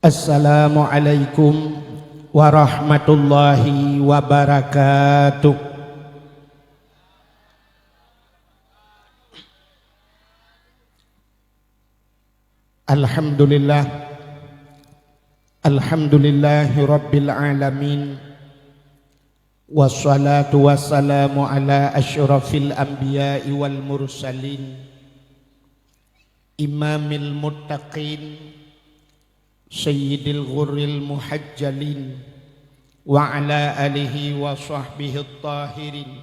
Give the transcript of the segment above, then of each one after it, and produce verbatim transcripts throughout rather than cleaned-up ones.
Assalamualaikum warahmatullahi wabarakatuh. Alhamdulillah. Alhamdulillahi rabbil alamin. Wassalatu wassalamu ala asyrafil anbiya'i wal mursalin, imamil muttaqin, sayyidil ghurril muhajjalin, wa ala alihi wa sahbihi tahirin.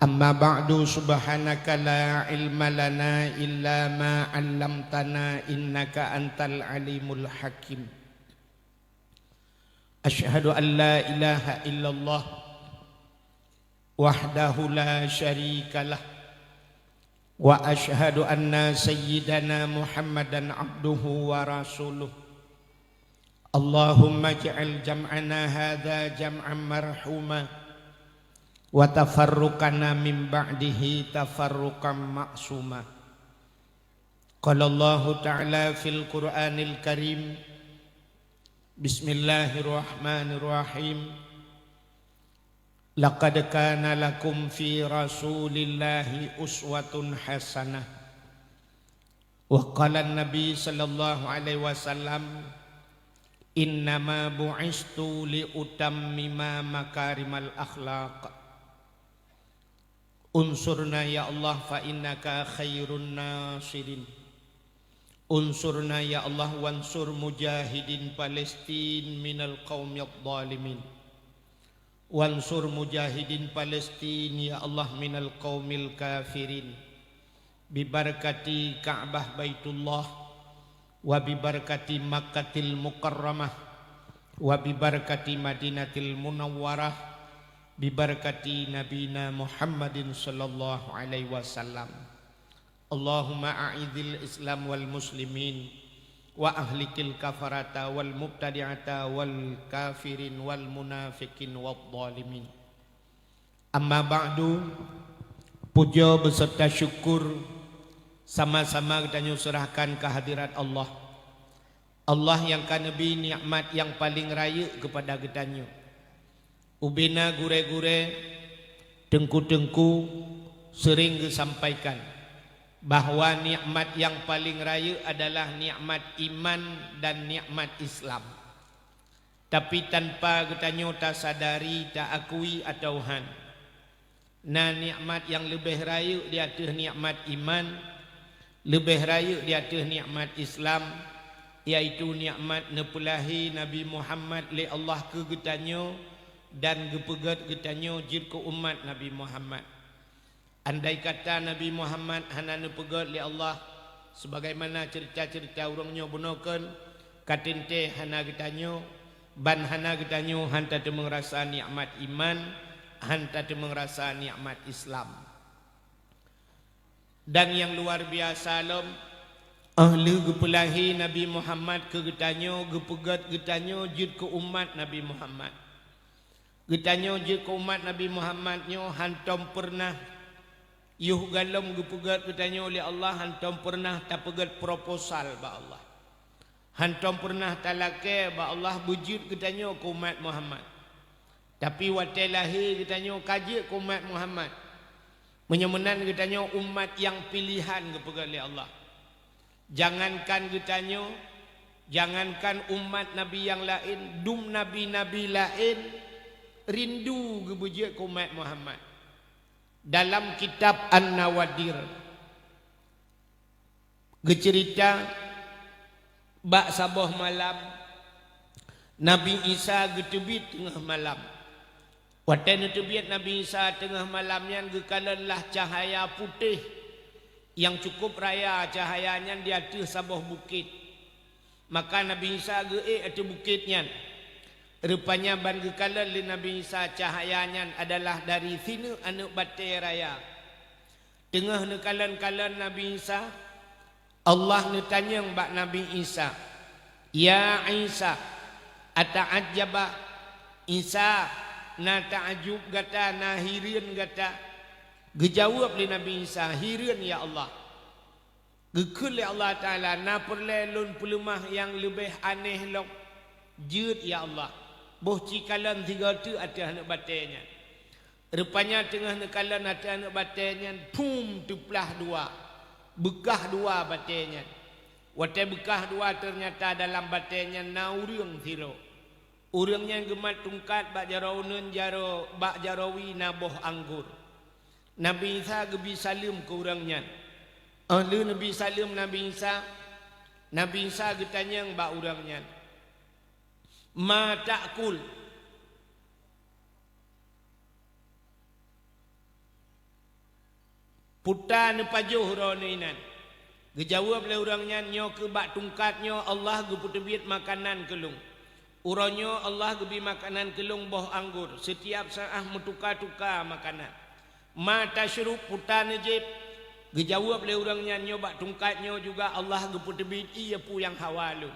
Amma ba'du, subhanaka la ilma lana illa ma 'allamtana, innaka antal alimul hakim. Asyhadu an la ilaha illallah wahdahu la syarikalah, wa asyhadu anna sayyidana Muhammadan abduhu wa rasuluh. Allahumma ij'al jam'ana hadza jam'an marhuma, wa tafarruqana min ba'dihi tafarruqan ma'suma. Qala Allahu ta'ala fil Qur'anil Karim, bismillahirrahmanirrahim, laqad kana lakum fi Rasulillahi uswatun hasanah. Wa qala Nabi sallallahu alaihi wasallam, innama bu'istu li utammima makarimal akhlaq. Unsurna ya Allah fa innaka khairun nasirin. Unsurna ya Allah wansur mujahidin Palestin minal qaumiyadh dhalimin. Wansur mujahidin Palestin ya Allah minal qaumil kafirin. Bibarakati Ka'bah Baitullah, wa bibarakati Makkatil Mukarramah, wa bibarakati Madinatil Munawwarah, bibarakati Nabina Muhammadin sallallahu alaihi wasallam. Allahumma a'idzil Islam wal muslimin, wa ahlikil kafarata wal mubtadi'ata wal kafirin wal munafiqin wad dhalimin. Amma ba'du, puja beserta syukur sama-sama geutanyoe serahkan kehadirat Allah. Allah nyang ka neubri nikmat nyang paleng rayeuk keupada geutanyoe. Ubena gurée-gurée, teungku-teungku seuring geusampaikan bahwa nikmat nyang paleng rayeuk adalah nikmat iman dan nikmat Islam. Tapi tanpa geutanyoe tasadari, taakui atawa han, na nikmat nyang leubeh rayeuk di ateueh nikmat iman, leubeh rayeuk di ateueh nikmat Islam, yaitu nikmat neupeulahé Nabi Muhammad lé Allah keu geutanyoe dan geupeugét geutanyoe jeuet keu umat Nabi Muhammad. Andai kata Nabi Muhammad hana neupeugét lé Allah, sebagaimana ceurita-ceurita ureuëng nyoe bunoe kheun, ka teuntée hana geutanyoe, ban hana geutanyoe han tateumeung rasa nikmat iman, han tateumeung rasa nikmat Islam. Dan nyang luar biasa lom, 'oh lheueh geupeulahé Nabi Muhammad keu geutanyoe, geupeugét geutanyoe jeuet keu umat Nabi Muhammad. Geutanyoe jeuet keu umat Nabi Muhammad nyoe hántom peureunah, yoh gohlom geupeugét geutanyoe lé Allah, hántom peureunah tapeugét proposal bak Allah. Hántom peureunah talakée bak Allah beujeuet geutanyoe keu umat Muhammad. Tapi watée lahé geutanyoe ka jeuet keu umat Muhammad. Meunyoe meunan geutanyoe umat nyang piléhan geupeugét lé Allah. Jangankan geutanyoe, jangankan umat nabi nyang laén, dum nabi-nabi laén rindu geubeujeuet keu umat Muhammad. Dalam kitab An-Nawadir geuceurita, bak saboh malam Nabi Isa geuteubiet teungoh malam. Watée neuteubiet Nabi Isa teungoh malam nyan geukalon lah cahya putéh nyang cukup raya, cahya nyan di ateueh saboh bukét. Maka Nabi Isa geuék ateueh bukét nyan. Rupanya ban geukalon lé Nabi Isa cahya nyan adalah dari sineuk aneuëk batée raya. Teungoh neukalon-kalon Nabi Isa, Allah neutanyong bak Nabi Isa, "Ya Isa, ata'ajjaba?" Isa, na taajub gata, na hireuen gata? Geujaweueb lé Nabi Isa, "Hireuen, ya Allah." Geukheun lé Allah Taala, "Na peureulée lôn peuleumah nyang leubeh aneh lom?" "Jeuet, ya Allah." Boh ci kalon sigoe teuk ateueh aneuëk batée nyan. Rupanya teungoh neukalon ateueh aneuëk batée nyan, phum, teuplah dua. Beukah dua batée nyan. Watée beukah dua, teunyata dalam batée nyan na ureuëng sidroe. Ureuëng nyan geumat tungkat bak jaroe uneuen jaroe, bak jaroe wie na boh anggor. Nabi Isa geubi saleuem keu ureuëng nyan. Óh lheueh neubi saleuem Nabi Isa, Nabi Isa geutanyong bak ureuëng nyan, "Ma ta'kul?" "Peue ta neupajoh droeneuh inan?" Geujaweueb lé ureuëng nyan, "Nyoe keuh bak tungkat nyoe Allah geupeuteubiet makanan keu lôn. Uroe nyoe Allah geubi makanan keu lôn boh anggor, seutiab saát meutuka-tuka makanan." "Ma tasyrub?" "Peue ta neujieb?" Geujaweueb lé ureuëng nyan, "Nyoe bak tungkat nyoe juga Allah geupeuteubiet ié peue nyang hawa lôn."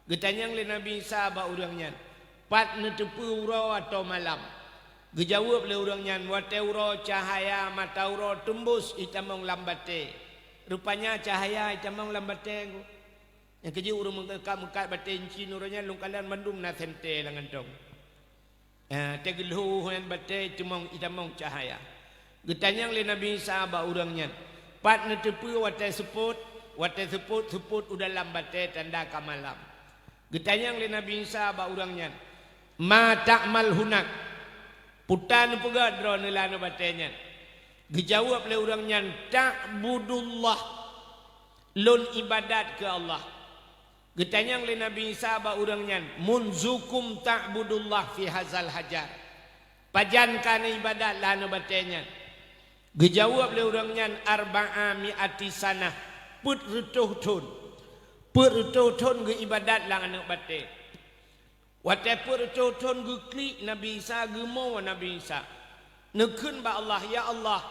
Geutanyong lé Nabi Isa bak ureuëng nyan, "Pat neuteupeue uroe atawa malam?" Geujaweueb lé ureuëng nyan, "Watée uroe cahya mata uroe teumbus itamong lam batée." Rupanya cahya itamong lam batée. Nyang keujeuet ureuëng meukat-meukat batée incin uroe nyan, lôn kalon bandum na sentée lam gantong. Eh, teugeulhôh nyan batée itamong, itamong cahya. Geutanyong lé Nabi Isa bak ureuëng nyan, "Pat neuteupeue watée seupôt?" "Watée seupôt, seupôt u dalam batée tanda ka malam." Geutanyong lé Nabi Isa bak ureuëng nyan, "Ma ta'mal hunak?" "Peue ta neupeugét droeneuh lam batée nyan?" Geujaweueb lé ureuëng nyan, "Ta'budullah." "Lôn iébadat keu Allah." Geutanyong lé Nabi Isa bak ureuëng nyan, "Munzukum ta'budullah fi hazal hajar?" "Pajan ka neuiébadat lam batée nyan?" Geujaweueb lé ureuëng nyan, "Arba'a mi'ati sanah." "Peuet reutôh thon." Peuet reutôh thon geuiébadat lam aneuëk batée. Watée peuet reutôh thon geuklik Nabi Isa, geumo Nabi Isa. Neukheun bak Allah, "Ya Allah,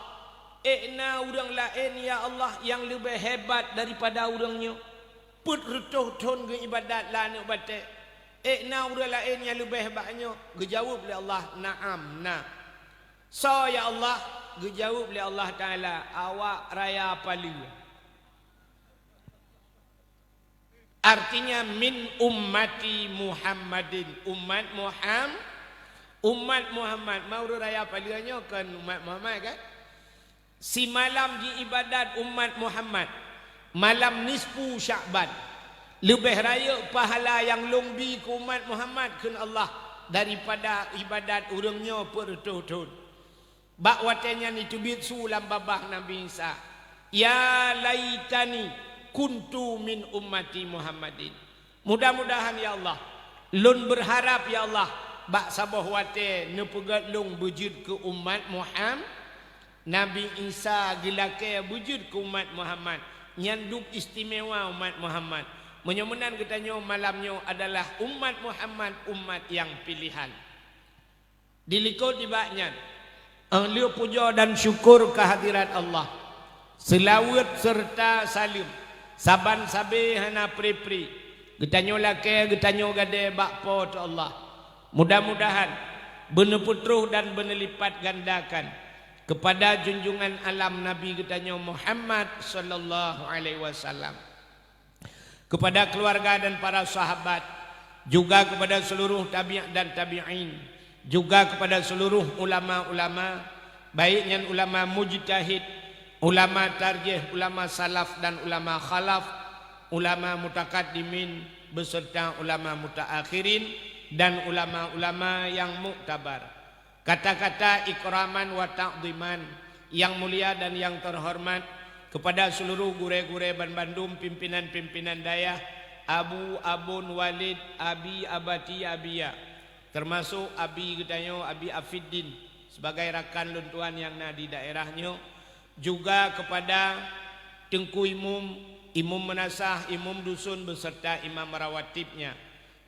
ék na ureuëng laén, ya Allah, nyang leubeh hebat daripada ureuëng nyoe? Peuet reutôh thon geuiébadat lam aneuëk batée. Ék na ureuëng laén nyang leubeh bak nyoe?" Geujaweueb lé Allah, "Na'am, na." "Soe, ya Allah?" Geujaweueb lé Allah Taala, "Awak raya paleue." Artinya, "Min ummati Muhammadin", umat Muham-, umat Muhammad. Ma ureuëng raya paleue nyoe kon umat Muhammad, kan? "Simalam jiiébadat umat Muhammad, malam nisfu Sya'ban, leubeh rayeuk pahala nyang lôn bi keu umat Muhammad," kheun Allah, "daripada iébadat ureuëng nyoe peuet reutôh thon." Bak watée nyan jiteubiet su lam babah Nabi Isa, "Ya laitani kuntu min ummati Muhammadin." Mudah-mudahan, ya Allah, lôn beurharab, ya Allah, bak saboh watée neupeugét lôn beujeuet keu umat Muham-, Nabi Isa geulakée beujeuet keu umat Muhammad, nyan dub istimewa umat Muhammad. Meunyoe meunan geutanyoe malam nyoe adalah umat Muhammad, umat nyang piléhan. Dilikot nibak nyan, óh lheueh pujoe dan syukur keuhadirat Allah, seulaweuet seureuta saleuem saban sabe hana pri-pri geutanyoe lakée, geutanyoe gadée bak Po teu Allah. Mudah-mudahan beuneupeutroh dan beuneulipet gandakan keupada junjungan alam Nabi geutanyoe Muhammad sallallahu alaihi wasallam, kepada keluarga dan para sahabat, juga kepada seluruh tabi' dan tabi'in, juga kepada seluruh ulama-ulama, baik nyan ulama mujtahid, ulama tarjih, ulama salaf dan ulama khalaf, ulama mutakaddimin, beserta ulama mutaakhirin dan ulama-ulama yang muktabar. Kata-kata ikraman wa ta'dhiman, yang mulia dan yang terhormat, kepada seluruh gurée-gurée banbandum, pimpinan-pimpinan dayah, Abu, Abon, Walid, Abi, Abati, Abiya, termasuk Abi geutanyoe, Abi Afiddin, sebagai rakan lôn tuan nyang na di daerah nyoe, juga kepada Teungku Imum, Imum Meunasah, Imum Dusun beserta imam rawatibnya.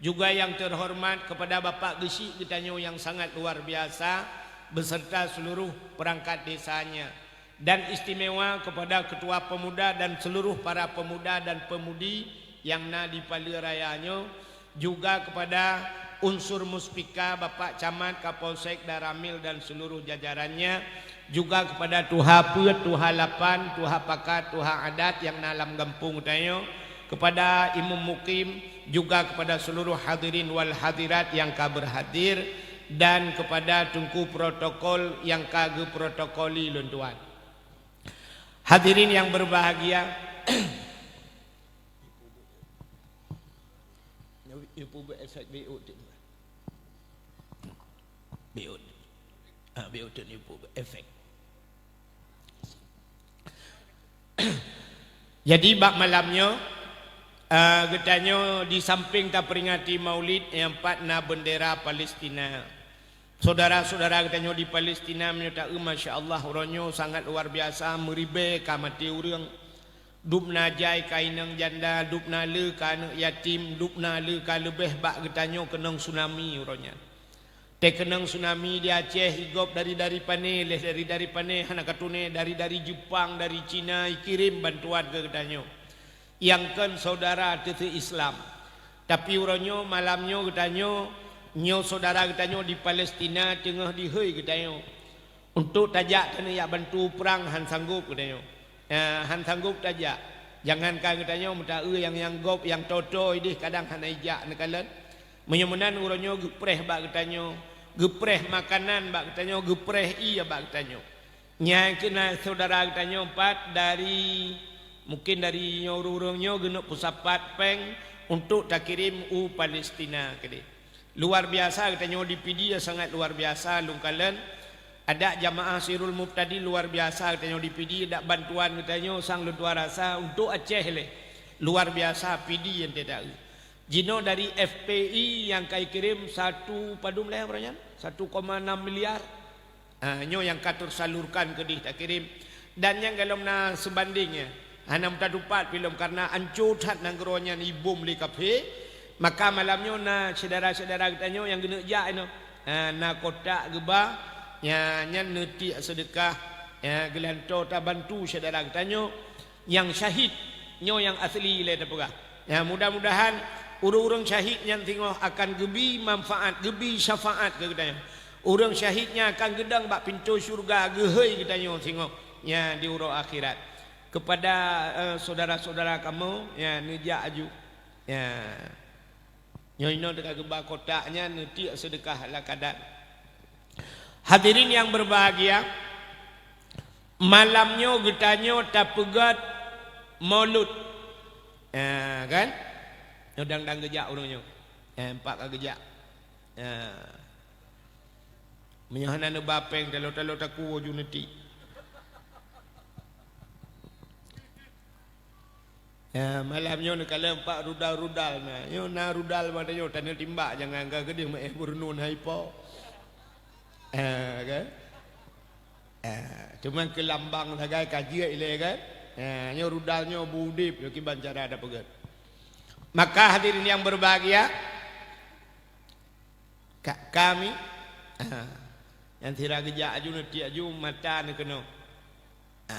Juga yang terhormat kepada Bapak Geuchik geutanyoe nyang sangat luar biasa beserta seluruh perangkat desanya, dan istimewa kepada Ketua Pemuda dan seluruh para pemuda dan pemudi yang na di Paleue Raya nyoe, juga kepada unsur Muspika, Bapak Camat, Kapolsek, Danramil dan seluruh jajarannya, juga kepada tuha peuet, tuha lapan, tuha pakat, tuha adat nyang na lam gampông tanyoe, kepada imum mukim, juga kepada seluruh hadirin wal hadirat nyang ka berhadir, dan kepada teungku protokol nyang ka geuprotokoli lôn tuan. Hadirin yang berbahagia, jadi bak malam nyoe, eh, geutanyoe di samping taperingati Maulid, nyang pat na bendera Palestina. Saudara-saudara geutanyoe di Palestina meunyoe taeu, masya Allah, uroe nyoe sangat luar biasa, meuribée ka maté ureuëng. Dubna jai ka inong janda, dubna le ka aneuëk yatim, dubna le ka leubeh bak geutanyoe keunong tsunami uroe nyan. Teukeunong tsunami di Aceh, i gob dari-dari pané, leh dari-dari pané hana katuné, dari-dari Jepang, dari Cina, ikirém bantuan keu geutanyoe. Nyang kon saudara teuseu Islam. Tapi uroe nyoe, malam nyoe geutanyoe, nyoe saudara geutanyoe di Palestina teungoh dihôi geutanyoe. Untuk tajak keuneuk jak bantu prang han sanggup geutanyoe. Eh, han sanggup tajak. Jangankan geutanyoe, meutaeu nyang, nyang gob, nyang toto ideh kadang hana ijak neukalon. Meunyoe meunan uroe nyoe geupreh bak geutanyoe, geupreh makanan bak geutanyoe, geupreh ié bak geutanyoe. Nyan keuh na saudara geutanyoe pat dari, mungkin dari nyoe ureuëng-ureuëng nyoe geuneuk peusapat péng untuk takirém u Palestina keudeh. Luar biasa geutanyoe di Pidie, sangat luar biasa lôn kalon. Adak jamaah Sirul Mubtadi luar biasa geutanyoe di Pidie, dak bantuan geutanyoe sang lôn tuan rasa untuk Aceh lé. Luar biasa Pidie nyang teudaeu. Jinoe dari F P I nyang ka ikirém satu padum lé uroe nyan? Satu koma enam miliar. Ha, nyoe nyang ka teusalurkan keudeh takirém. Dan nyang golom na seubandéng nyan. Hana meutatupat pih lom karna anco that nanggroe nyan ibom lé kafé. Maka malam nyoe na syedara-syedara geutanyoe nyang geuneuk jak inoe. Ha, na kotak geuba, nya, nyan neutiek seudeukah, ya, geulantoe tabantu syedara geutanyoe. Nyang syahid, nyoe nyang asli lé tapeugah. Ya, mudah-mudahan ureuëng-ureuëng syahid nyan singoh akan geubi manfaat, geubi syafaat keu geutanyoe. Ureuëng syahid nyan akan geudong bak pintoe syeuruga geuhôi geutanyoe singoh, ya, di uroe akhirat. Kepada, eh, saudara-saudara kamoe, ya, neujak aju. Ya. Nyoe inoe teuka geuba kotak nyan neutiek seudeukah ala kadat. Hadirin yang berbahagia, malam nyoe geutanyoe tapeugét Maulud. Ha, kan? Nyoe dang-dang geujak ureuëng nyoe. Ha, empat ka geujak. Ha. Meunyoe hana neuba péng, talo-talo takue ju neuti. Ya, malam nyoe neukalon empat rudal-rudal na. Nyoe na rudal pada nyoe, tanyoe timbak jangan ka keudeh meuéh beureunon hai po. Eh, kan? Eh, cuma keu lambang sagai ka jeuet ilée, kan? Eh, nyoe rudal nyoe beudeb, nyoe kiban cara tapeugét. Maka hadirin yang berbahagia, Ka-, kami, ha, nyang sira geujak aju, neutiek aju, mata neukeunoe. Ha.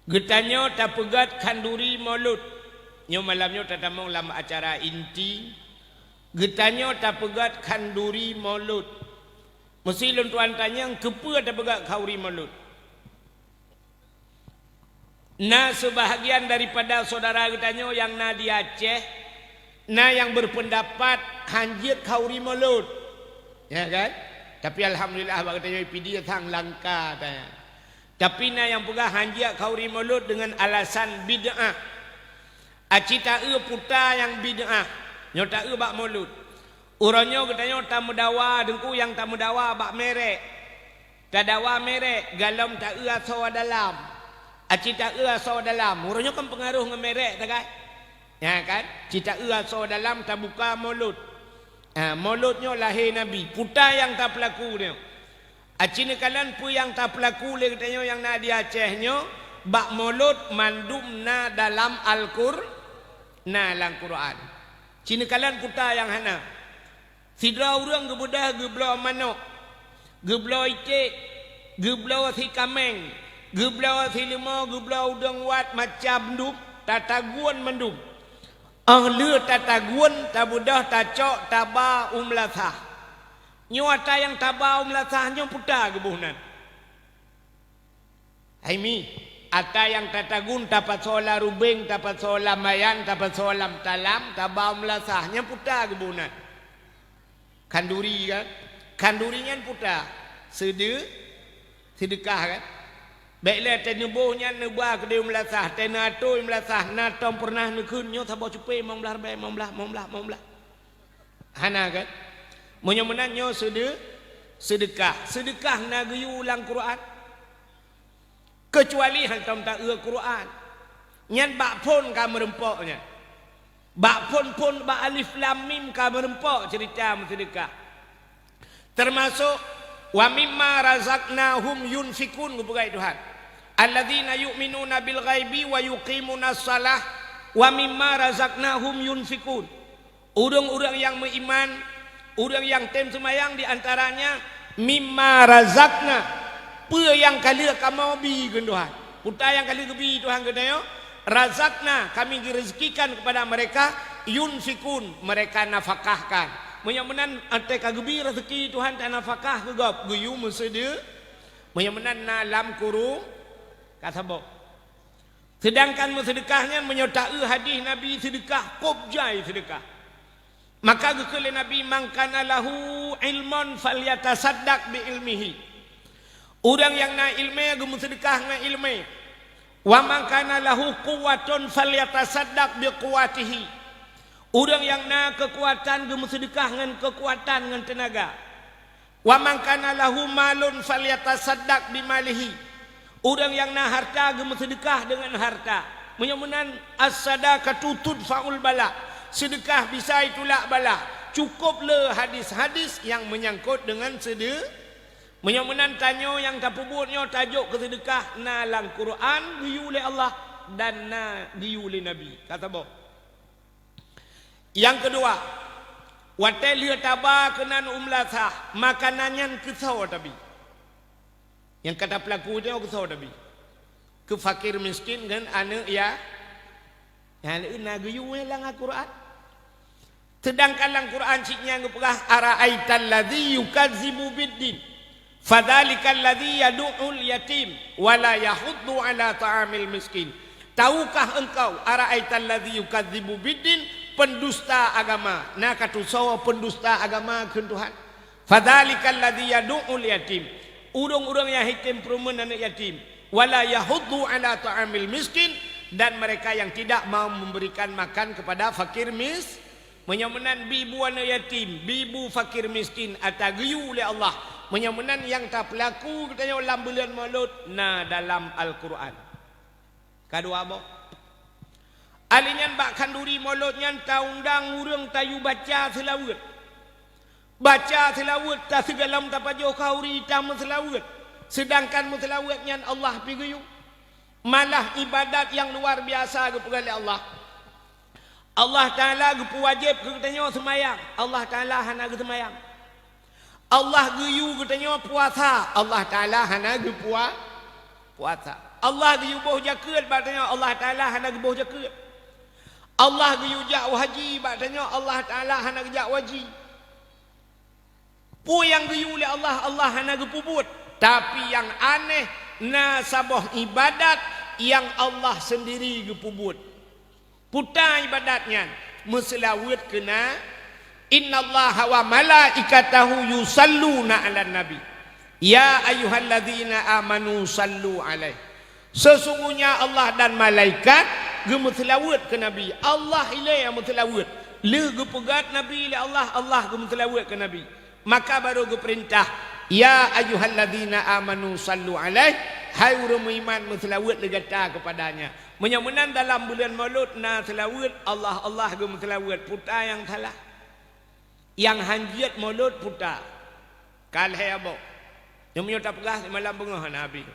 Geutanyoe tapeugét khanduri Maulud. Nyoe malam nyoe tatamong lam acara inti. Geutanyoe tapeugét khanduri Maulud. Meusi lôn tuan tanyong, keupeue tapeugét khanduri Maulud? Na seubahagian daripada syedara geutanyoe nyang na di Aceh, na nyang beurpeundapat han jeuet khanduri Maulud. Ya kan? Tapi alhamdulillah, bak geutanyoe Pidie sang langka tanyoe. Tapi na nyang peugah han jeuet khanduri Maulud deungon alasan bid'ah. Aci taeu puta nyang bid'ah, nyoe taeu bak Maulud. Uroe nyoe geutanyoe tameudawa, deungku nyang tameudawa bak merek. Tadawa merek, golom taeu asoe dalam. Aci taeu asoe dalam, uroe nyoe kan peungaroh ngon merek sagai. Ya kan? Ci taeu asoe dalam tabuka Maulud. Ha, Maulud nyoe lahé Nabi. Puta nyang tapeulaku nyoe. Aci neukalon peue nyang tapeulaku lé geutanyoe nyang na di Aceh nyoe, bak Maulud mandum na dalam Al-Qur-, na lam Quran. Ci neukalon puta nyang hana. Sidroe ureuëng geubeudôh geubloe manok, geubloe iték, geubloe sikaméng, geubloe sileumô, geubloe udeueng wat macam dum, tatagun mandum. Óh lheueh tatagun, tabeudôh, tacok, taba u meulasah. Nyoe ata nyang taba u meulasah nyoe puta geuboh nan. Hai mi, ata nyang tatagun, tapasoe lam rubeng, tapasoe lam mayan, tapasoe lam talam, taba u meulasah, nyan puta geuboh nan. Khanduri kan? Khanduri nyan puta. Seude-, seudeukah kan? Bèk lé teuh neuboh nyan neuba keudéh u meulasah, teuh neuatô u meulasah, na tom peureunah neukheun nyoe saboh cupé limong blaih ribèe, limong blaih, limong blaih, limong blaih. Hana kan? Meunyoe meunan nyoe seude-, seudeukah. Seudeukah na geuyue lam Quran. Keucuali hantom ta-eu Quran. Nyan bak phon ka meureumpok nyan. Bak phon-phon, bak alif lam mim ka meureumpok ceurita meuseudeukah. Teumasok, "Wa mimma razaqnahum yunfikun," geupeugah Tuhan. "Alladzina yu'minuna bil ghaibi wa yuqimunas shalah wa mimma razaqnahum yunfikun." Ureuëng-ureuëng nyang meuiman, ureuëng nyang tem seumayang di antaranya, "Mimma razaqna," peue nyang ka lheueh kamoe bi keu Tuhan. Puta nyang ka lheueh geubi Tuhan keu tanyoe, "Razaqna," kami geurezekikan kepada mereka, "yunfikun," mereka nafakahkan. Meunyoe meunan, watèe ka geubi rezeki Tuhan tanafakah keu gob, geuyue meuseude-, meunyoe meunan na lam kuru-, ka saboh. Seudangkan meuseudeukah nyan, meunyoe ta-eu hadih Nabi, seudeukah kôb jai seudeukah. Maka geukheun lé Nabi, "Man kana lahu ilmun falyatasaddaq bi ilmihi." Ureuëng nyang na iéleumé geumeuseudeukah ngon iéleumé. "Wa man kana lahu quwwatun falyatasaddaq bi quwwatihi." Ureuëng nyang na keukuatan geumeuseudeukah ngon keukuatan, ngon teunaga. "Wa man kana lahu malun falyatasaddaq bimalihi." Ureuëng nyang na harta geumeuseudeukah deungon harta. Meunyoe meunan, "As-sadaqatu tudfa'ul bala." Seudeukah bisa itulak bala. Cukôp le hadis-hadis nyang meunyangkot deungon seudeu-, meunyoe meunan tanyoe nyang tapeubuet nyoe tajok keu seudeukah na lam Quran geuyue lé Allah dan na geuyue lé Nabi. Ka saboh. Nyang keudua, watèe lheueh taba keunan u meulasah, makanan nyan keusoe tabi. Nyang ka tapeulaku nyoe keusoe tabi. Keu fakir miskin ngon aneuëk ya-, nyan na geuyue lam Al-Quran. Seudangkan lam Quran cit nyan geupeugah, "Ara'aital ladzi yukazzibu biddin." "Fadzalikal ladzi yadu'ul yatim wa la yahuddu 'ala ta'amil miskin." Tahukah engkau, ara'aital ladzi yukadzibu biddin, pendusta agama? Na ka tusoe pendusta agama kheun Tuhan. "Fadzalikal ladzi yadu'ul yatim." Ureuëng-ureuëng nyang hitem peureumeun aneuëk yatim. "Wa la yahuddu 'ala ta'amil miskin," dan mereka yang tidak mau memberikan makan kepada fakir mis-, Meunyoe meunan, bi bu aneuëk yatim, bi bu fakir miskin, ata geuyue lé Allah. Meunyoe meunan, nyang tapeulaku geutanyoe lam buleuen Maulud na dalam Al-Quran. Ka dua boh. Ahli nyan bak khanduri Maulud nyan taundang ureuëng tayue baca seulaweuet. Baca seulaweuet, taseugohlom tapajoh khanduri tameuseulaweuet. Seudangkan meuseulaweuet nyan Allah pi geuyue. Malah ibadat nyang luar biasa geupeugah lé Allah. Allah Taala geupeuwajéb keu geutanyoe seumayang, Allah Taala hana geuseumayang. Allah geuyue geutanyoe puasa, Allah Taala hana geupua-, puasa. Allah geuyue boh jakeuet bak tanyoe, Allah Taala hana geuboh jakeuet. Allah geuyue jak u haji bak tanyoe, Allah Taala hana geujak u haji. Peue nyang geuyue lé Allah, Allah hana geupeubuet. Tapi nyang aneh, na saboh ibadat nyang Allah seundiri geupeubuet. Peue ta ibadat nyan? Meuseulaweuet keu Na-, "Innallaha wa malaikatahu yusalluna 'alan nabi. Ya ayyuhalladzina amanu sallu 'alaihi." Sesungguhnya Allah dan malaikat geumeuseulaweuet keu Nabi. Allah ilée nyang meuseulaweuet. Lheueh geupeugét Nabi lé Allah, Allah geumeuseulaweuet keu Nabi. Maka barô geupeurintah, "Ya ayyuhalladzina amanu sallu 'alaihi," hai ureuëng meuiman, meuseulaweuet lé gata keupadanya. Meunyoe meunan dalam buleuen Maulud na seulaweuet, Allah, Allah geumeuseulaweuet, peue ta nyang salah? Nyang hanjeuet Maulud peue ta? Ka lhée boh. Nyoe meunyoe tapeugah simalam beungoh hana habéh.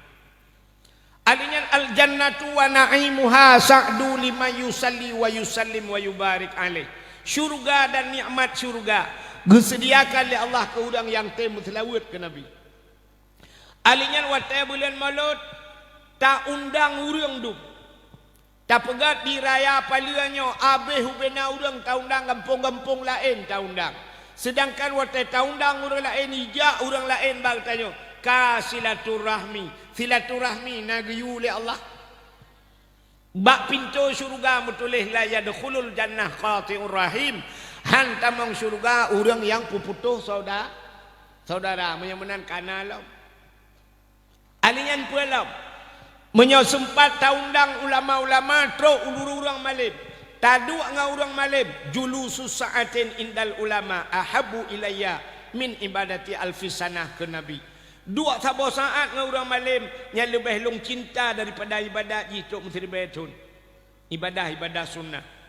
Ahli nyan, "Al-jannatu wa na'imuha sa'du liman yusalli wa yusallim wa yubarik alaih." Syurga dan nikmat syurga geuseudiakan lé Allah keu ureuëng nyang tem meuseulaweuet keu Nabi. Ahli nyan, watée buleuen Maulud, taundang ureuëng dum. Tapeugét di raya Paleue nyoe, abéh ubena ureuëng taundang, gampông-gampông laén taundang. Seudangkan watée taundang ureuëng laén, ijak ureuëng laén bak geutanyoe, ka silaturahmi. Silaturahmi na geuyue lé Allah. Bak pintoe syeuruga meutuléh, "La yadkhulul jannah qati'ur rahim." Han tamong syeuruga ureuëng nyang peuputôh sauda-, saudara. Meunyoe meunan ka na lom. Alèh nyan peue lom? Meunyoe seumpat taundang ulama-ulama trok ureuëng-ureuëng malém, taduek ngon ureuëng malém, "Julusu sa'atin indal ulama ahabbu ilayya min ibadati alfi sanah," kheun Nabi. Duek saboh saát ngon ureuëng malém nyan leubeh lôn cinta daripada ibadat jih trok meusiribèe thon. Ibadah-ibadah sunnah.